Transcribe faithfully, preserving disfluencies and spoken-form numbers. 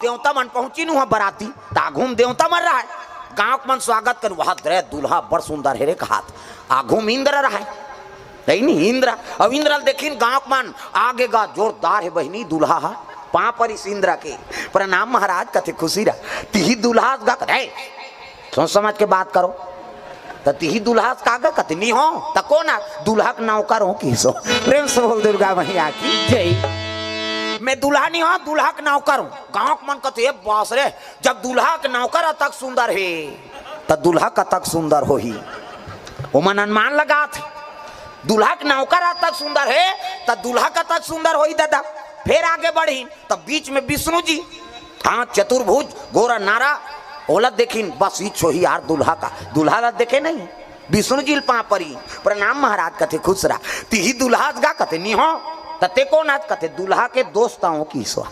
देवता मन पहुंचिन उहां बराती, त आघू म देवता मन रहय। गांव के मन स्वागत करिन, "वाह रे, दूल्हा बड़ सुंदर हे रे," कहात। आघू म इंद्र रहय, नहीं, नहीं, इंद्र। अब इंद्र ल देखिन गांव के मन, "आगे गा, जोरदार हे बहिनी दूल्हा हा।" पांव परिस इंद्र के, "प्रणाम महाराज," कथे, "खुशी रह।" "तिही दूल्हा हस गा?" कथे, "ए, सोच समझ के बात करो।" "त तिही दूल्हा हस का गा?" कथे, "नी हों।" "त कोन हस?" "दूल्हा के नौकर हों," किहिस ओ। प्रेम से बोल दुर्गा मैया की। जय। "मैं दूल्हा नी हों, दूल्हा के नौकर हों।" गांव के मन कथे, "ए बास रे, जब दूल्हा के नौकर अतक सुंदर हे, त दूल्हा कतक सुंदर होही।" ओमन अनुमान लगात हे, "दूल्हा के नौकर अतक सुंदर हे, त दूल्हा कतक सुंदर होही ददा।" फेर आगे बढ़िन, त बीच में विष्णु जी, हां, चतुर्भुज, गोरा नारा, ओला देखिन, "बस इच होही यार दूल्हा का।" दूल्हा ला देखे नहीं, विष्णु जी ल पांव परी, "प्रणाम महाराज," कथे, "खुश रह।" "तिही दूल्हा हस गा?" कथे, "नी हों।" "त तें कोन हस?" कथे, "दूल्हा के दोस्त हों," किहिस ओ।